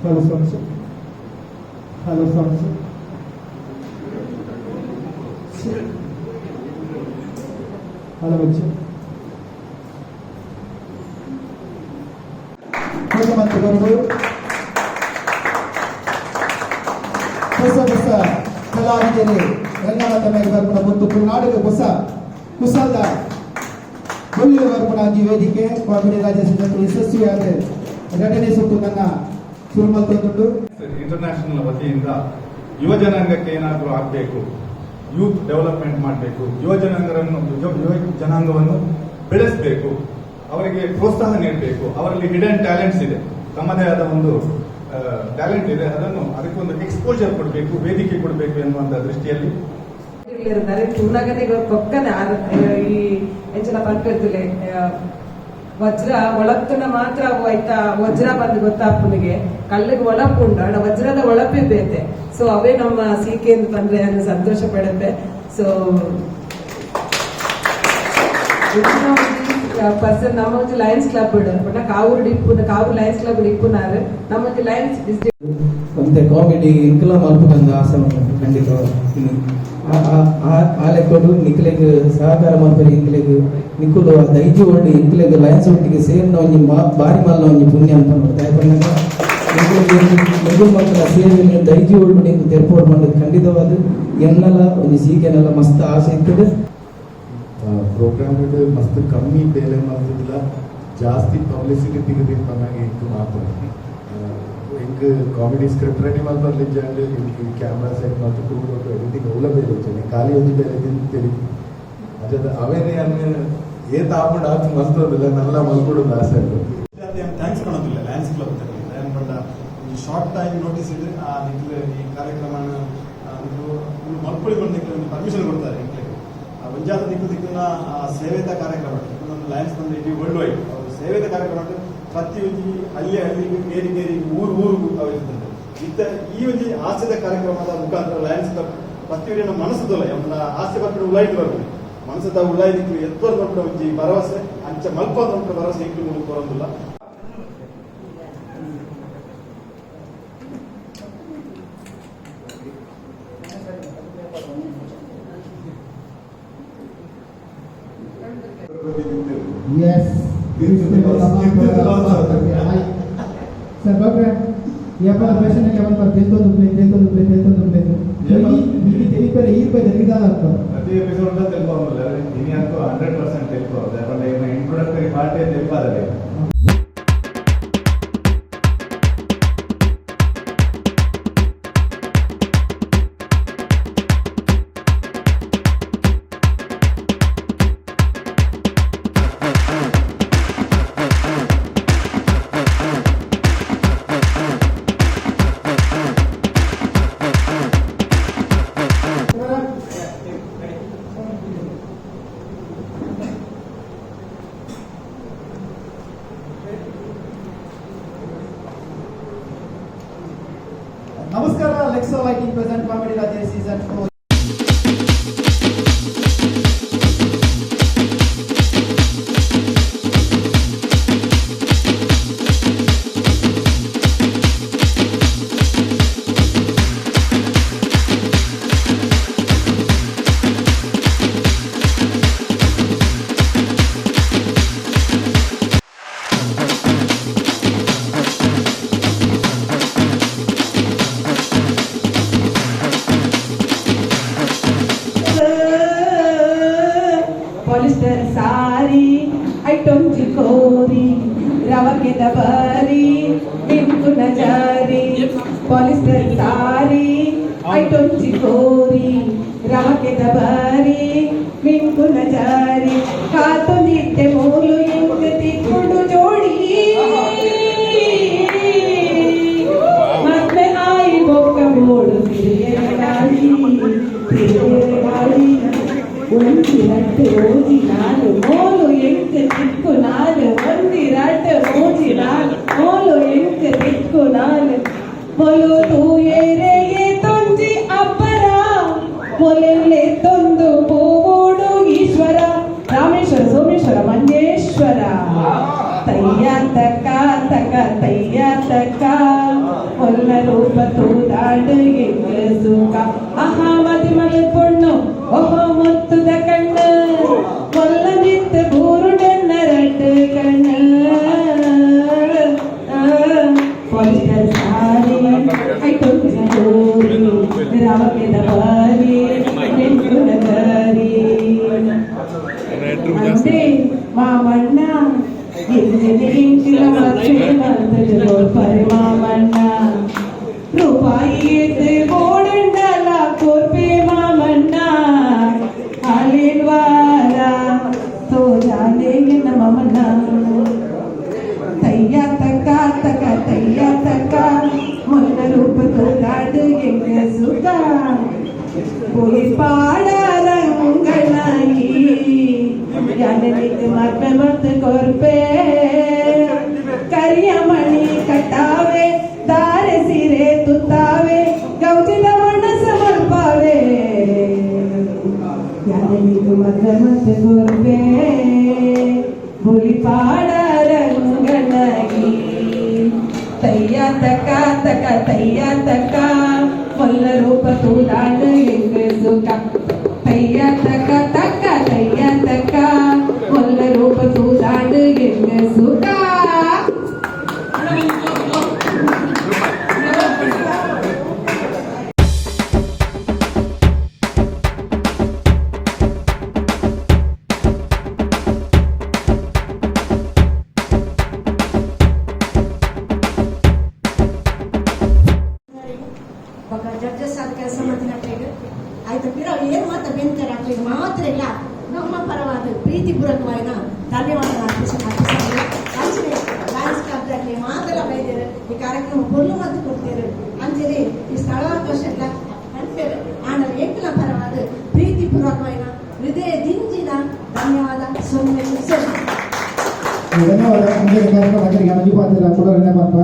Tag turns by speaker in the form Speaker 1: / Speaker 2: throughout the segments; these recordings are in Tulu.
Speaker 1: Hello sound, hello sound. Hello Bachchu. ಮತ್ತು ಬರುವುದು ಹೊಸ ಹೊಸ ಕಲಾವಿದರು ರಂಗನಾಥ ಬರ್ಪಣ ಮತ್ತು ತುಳುನಾಡಿಗೆ ಹೊಸ ಕುಸಲ್ದ ಬೊಳ್ಳಿ ಬರ್ಪಣ ಒಂಜಿ ವೇದಿಕೆ. ಕಾಮಿಡಿ ರಾಜ ಸೀಸನ್ ಯಶಸ್ವಿಯಾದ ಎರಡನೇ ಸುತ್ತು ನನ್ನ ಶುರು ಮಲ್ತೊಂದುಂಡು.
Speaker 2: ಇಂಟರ್ನ್ಯಾಷನಲ್ ವತಿಯಿಂದ ಯುವ ಜನಾಂಗಕ್ಕೆ ಏನಾದರೂ ಆಗಬೇಕು, ಯೂತ್ ಡೆವಲಪ್ಮೆಂಟ್ ಮಾಡಬೇಕು, ಯುವ ಜನಾಂಗವನ್ನು ಬೆಳೆಸಬೇಕು, ಅವರಿಗೆ ಪ್ರೋತ್ಸಾಹ ನೀಡಬೇಕು. ಅವರಲ್ಲಿ ಹಿಡನ್ ಟ್ಯಾಲೆಂಟ್ಸ್ ಇದೆ, ತಮ್ಮದೇ ಆದ ಒಂದು ಟ್ಯಾಲೆಂಟ್ ಇದೆ. ಅದಕ್ಕೊಂದು ಎಕ್ಸ್ಪೋಜರ್ ಕೊಡಬೇಕು, ವೇದಿಕೆ ಕೊಡಬೇಕು ಎನ್ನುವಂತ ದೃಷ್ಟಿಯಲ್ಲಿ.
Speaker 3: ಇರ್ತಾರೆ ತೂನಗನೆ ಕೊಕ್ಕನೆ ಈ ಎಂಚನ ಪನ್ಪೆರ್ತುಲೆ, ವಜ್ರ ಒಳತ್ತುನ ಮಾತ್ರ ಅವು ಐತ ವಜ್ರ ಬಂದು ಗೊತ್ತಾಪುನಿಗೆ. ಕಲ್ಲಿಗೆ ಒಳಪು ಉಂಡು, ಅಡ ವಜ್ರದ ಒಳಪೇ ಬೇತೆ. ಸೊ ಅವೇ ನಮ್ಮ ಸೀಕೆ ಅಂತ ಬಂದ್ರೆ ನಾನು ಸಂತೋಷ ಪಡುತ್ತೆ. ಸೊ ಪರ್ಸನ್ ನಮ್ಮ ಒಂಜಿ ಲಯನ್ಸ್ ಕ್ಲಬ್ ಪಂಡ ಕಾವೂರು ಇಪ್ಪುನ, ಕಾವೂರು ಲಯನ್ಸ್ ಕ್ಲಬ್ ಇಪ್ಪುನಾರು ನಮ್ಮ ಒಂಜಿ ಲಯನ್ಸ್ ಡಿಸ್ಟ್ರಿಕ್ಟ್.
Speaker 4: ಒಂತೆ ಕಾಮಿಡಿ ಇಂಕಲ ಮಲ್ಪುನಂದು ಆಸೆ ಉಂಟು. ಖಂಡಿತ ಆ ಲೆಕ್ಕಡು ನಿಕ್ಲೆಗ್ ಸಹಕಾರ ಮಲ್ಪರೆ ಇಂಕ್ಲೆಗ್ ನಿಕುಲು ಆ ದೈಜಿ ಒಳ್ಳೆ ಇಂಕ್ಲೆಗ್ ಲಯನ್ಸ್ ಒಟ್ಟಿಗೆ ಸೇರಿನ ಒಂಜಿ ಬಾರಿ ಮಲ್ಲ ಒಂಜಿ ಪುಣ್ಯ ಅಂತ ದಾಯೆ ಪನ್ನಗ ನಿಕುಲು ಮಲ್ಪುನ ಸೇವೆ ದೈಜಿ ಒಳ್ಳು ನಿಂಕು ತೆರ್ಪೋಡ್ ಪಂಡದು ಖಂಡಿತವಾದ ಎನ್ನಲ ಒಂಜಿ ಸೀಕೆನೆಲ್ಲ ಮಸ್ತ್ ಆಸೆ ಇತ್ತದ.
Speaker 5: ಪ್ರೋಗ್ರಾಮ್ ಮಸ್ತ್ ಕಮ್ಮಿ ಬೇಲೆ ಮಲ್ತಿದ್ಲ, ಜಾಸ್ತಿ ಪಬ್ಲಿಸಿಟಿ ತಿಗದಿನ ಪನ್ನಾಗ ಇಂಕ್ ಮಾತ್ರ. ಇಂಕ್ ಕಾಮಿಡಿ ಸ್ಕ್ರಿಪ್ಟ್ ರೆಡಿ ಮಲ್ಪರ್ಲಿಜ್ಜಂಡ್, ಇಂಕ್ ಕ್ಯಾಮ್ರಾ ಸೆಟ್ ಮಲ್ತು ಕ್ರೂ ಎಡಿಟಿಂಗ್ ಅವ್ಲ ಬೇಲೆ ಇಜ್ಜಂಡ್. ಖಾಲಿ ಒಂಜಿ ಬೇಲೆ ತಿಂತೀರಿ ಅಜದ ಅವೇನೆ ಅನ್ನ ಏತ್ ಆಪುಂಡು ಆತ್ ಮಲ್ತೊಂದಿಲ್ಲ, ನಲ್ಲ ಮಲ್ಕೊಡು ಆಸೆ ಉಂಟು.
Speaker 6: Thanks ಪಣೋದಿಲ್ಲ ಲಯನ್ಸ್ ಕ್ಲಬ್ ದಾಯೆ ಪಂಡ ಒಂಜಿ ಶಾರ್ಟ್ ಟೈಮ್ ನೋಟಿಸ್ ಇದೆ. ಆ ನಿಕ್ಲೆ ಈ ಕಾರ್ಯಕ್ರಮ ನಿಕ್ಲು ಮಲ್ಪೊಳಿ ಬಂದು ನಿಕ್ಲೆ ಒಂದು ಪರ್ಮಿಷನ್ ಕೊಡ್ತಾರೆ. ನಿಕ್ಲೆ ಒಂಜಾತ ದಿಕ್ಕು ದಿಕ್ಕುನ ಆ ಸೇವೆದ ಕಾರ್ಯಕ್ರಮ ನಮ್ಮ ಲಯನ್ಸ್ ಬಂದು ಇಡೀ ವರ್ಲ್ಡ್ ವೈಡ್ ಅವರು ಸೇವೆದ ಕಾರ್ಯಕ್ರಮ ಉಂಟು. ಪ್ರತಿ ಒಂಜಿ ಹಳ್ಳಿ ಹಳ್ಳಿಗೂ, ಕೇರಿ ಕೇರಿಗೆ, ಊರು ಊರಿಗೂ ಅವು ಇರ್ತದೆ. ಇತ್ತ ಈ ಒಂಜಿ ಹಾಸ್ಯದ ಕಾರ್ಯಕ್ರಮದ ಮುಖಾಂತರ ಲಯನ್ಸ್ ಕ್ಲಬ್ ಪ್ರತಿಯೊಂದು ಮನಸ್ಸುದಲ್ಲ ಅವನ ಆಸೆ ಬರ್ಪಡೆ ಉಳಾಯ್ತು ಬರ್ಪಡೆ ಮನಸ್ಸುದ ಉಳಾಯ್ ದಿಕ್ಕು ಎತ್ತುವರ್ ಬರ್ಪಡೆ ಒಂಜಿ ಭರವಸೆ, ಅಂಚ ಮಲ್ಪ ಭರವಸೆ ಇಂಕ್ಲು ಮುಳುಕ್ ಬರೋದಿಲ್ಲ.
Speaker 1: ಎಸ್ ಸರ್, ಡಾಕ್ಟ್ರೆ, ಏಪಲ ಪೇಷಂಟ್ ಯಾವನ್ ತೆಲ್ತೊಂದು ಪ್ಲೇ, ತೆಲ್ತೊಂದು ಪ್ಲೇ, ತೆಲ್ತೊಂದು ಪ್ಲೇ. ಇಲ್ಲಿ ತೆಲಿಪೆರೆ ಈ ಪೈ ತೆಲಿದಾದ.
Speaker 2: ಪ್ರತಿ ಎಪಿಸೋಡ್ ತೆಲ್ಪವಲ್ಲ, ಇನಿ ಅಂತೂ 100% ತೆಲ್ಪವಲ್ಲ. ಯಾಕಂದ್ರೆ ಇಂಟ್ರೊಡಕ್ಟರಿ ಪಾರ್ಟೇ ತೆಲ್ಪಾದರೆ.
Speaker 1: ನಮಸ್ಕಾರ. ಲೆಕ್ಸೋ lighting present comedy Raje season 4.
Speaker 3: Polyester ಸಾರಿ ಐಟೊಂಜಿ ಕೋರಿ ರವಕೆದ ಬಾರಿ ಮಿಂಕುನ ಜಾರಿ. ಪಾಲಿಸ್ಟರ್ ಸಾರಿ ಐಟೊಂಜಿ ಕೋರಿ ರವಕೆದ ಬಾರಿ ಮಿಂಕುನ ಜಾರಿ. ಕಾತೊಂದಿತ್ತೆ ಮೂಲು ಇಂಕ್ ತಿಕ್ಕುಡು ಜೋಡಿ ಮತ್ತೆ ಆಯಿ ಬೊಕ್ಕ ಬೋಡು ತಿರುಗೆರೆ ಗಾಡಿ, ತಿರುಗೆರೆ ಗಾಡಿ. ಒಂಜಿ ರಡ್ಡ್ ಓಜಿ ನಾಲ್ ಮೋಲು ಎಂಕ್ ತಿಕ್ಕು ನಾಲ್. ಒಂಜಿ ರಡ್ಡ್ ಮೂಜಿ ನಾಲ್ ಮೋಲು ಎಂಕ್ ತಿಕ್ಕು ನಾಲ್. ಮೊಲು ತೂಯೆರೆಯೇ ತೊಂಜಿ ಅಬ್ಬರ ಮೊಲೆಲ್ಲೆ ತೊಂದು ಪೋವೋಡು ಈಶ್ವರ ರಾಮೇಶ್ವರ. ಅಂದೆ ಮಾಮಣ್ಣ ಎಂಜಿನ ಮತ್ತೆ ಮಲ್ತದು ಕೊರ್ಪರೆ ಮಾಮಣ್ಣ. ರೂಪಾಯಿ ಏತ್ ಬೋಡಂಡಲ ಕೊರ್ಪೆ ಮಾಮಣ್ಣ. ಆಲೇನ್ ವಾರ ತೋಜಾಲೆ ಎನ್ನ ಮಾಮಣ್ಣ. ತಯ್ಯ ತಕ್ಕ ತಕ ತಯ್ಯ ತಕ್ಕ ಮೊನ್ನ ರೂಪ ತೋದಾಡು ಎಂಗ ಸುಖ. ಪೊಲಿ ಪಾಡ ರಂಗನಾಯಿ ಯಾನನಿಕ್ ಮರ್ಪೆ ಮರ್ತು ಕೊರ್ಪೆ. ಕರಿಯಮಣಿ ಕಟ್ಟಾವೆ, ದಾರೆ ಸೀರೆ ತುತ್ತಾವೆ, ಗೌಜಿದ ಮನಸ್ಸು ಮಲ್ಪಾವೆ. ಯಾನನಿಕ್ ಮರ್ಪೆ ಮರ್ತು ಕೊರ್ಪೆ. ಬೊಲಿ ಪಾಡ ರಂಗನಾಗಿ ತಯ್ಯ ತಕ ತಕ ತಯ್ಯ ತಕ ಮೊಲ್ಲ ರೂಪ ತೂದಾಡು ಎಂಗ ಸುಖ. ತಯ್ಯ ತಕ ತಕ ತಯ್ಯ ತಕ ಮೊಲ್ಲ ರೂಪ ತೂದಾಡು ಎಂಗ ಸುಖ.
Speaker 7: ಬೊಕ್ಕ ಜಡ್ಜಸ್ ಆದ ಕೆಲಸ ಮಾಡ್ತಿನಕ್ಲೆಗ್ ಆಯ್ತು. ಪಿರ ಏನ್ ಮಾತ ಬೆಂತಾರೆ ಅಕ್ಲೆಗ್ ಮಾತ್ರ ಇಲ್ಲ ನಮ್ಮ ಪರವಾದ ಪ್ರೀತಿಪೂರ್ವಕವಾಯಿನ ಧನ್ಯವಾದ ಅರ್ಪಿಸ ಅರ್ಪಿಸಾರೆ. ಅಂಚನೆ ಲಯನ್ಸ್ ಕ್ಲಬ್ ದಾಕ್ಲೆ ಮಾತೆಲ್ಲ ಬೈದೇರು, ಈ ಕಾರ್ಯಕ್ರಮ ಪೊರ್ಲು ಮಲ್ತ್ ಕೊಡ್ತೇರು. ಅಂಚನೆ ಈ ಸ್ಥಳಾವಕಾಶ ಎಲ್ಲ ಪನ್ಪೇರು. ಆಂಡ ಎಂಕುಲ ಪರವಾದ ಪ್ರೀತಿಪೂರ್ವಕವಾಯಿನ ಹೃದಯ ದಿಂಜಿನ ಧನ್ಯವಾದ, ಸೊಲ್ಮೆಲು ಸೊಲ್ಮೆಲು.
Speaker 1: ಧನ್ಯವಾದ. ಅಂಜನೆ ಕಾರ್ಯಕ್ರಮ ಅಜರಿಗೆ ಅನುಜೀಪಾತಿರ ಕುಡರನೆ ಪನ್ಪ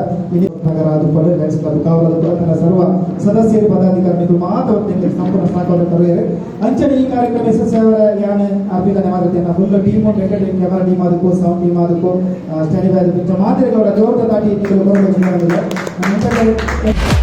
Speaker 1: ನಗರ ಅದು ಲಯನ್ಸ್ ಕ್ಲಬ್ ಕಾವಲದ ತನ್ನ ಸರ್ವ ಸದಸ್ಯರು, ಪದಾಧಿಕಾರಿಗಳು ಮಾತ್ರ ಸಂಪೂರ್ಣ ಸಹಕಾರ ತರುವೆರು. ಅಂಚನೆ ಈ ಕಾರ್ಯಕ್ರಮ ಯಶಸ್ವಿಯವರ ಯಾನ್ ಅರ್ಪಿತ ಮಾತಾಡ್ತೇನೆ. Full team, entertain camera team ಅದಕ್ಕೂ, ಸೌಂಡ್ ಟೀಮ್ ಅದಕ್ಕೂ, ಸ್ಟ್ಯಾಂಡ್ ಬೈ ಅದಕ್ಕೂ ಮಾತ್ರೆಗಳ ಜೋರ್ದ ತಾಟಿ. ನೀವು.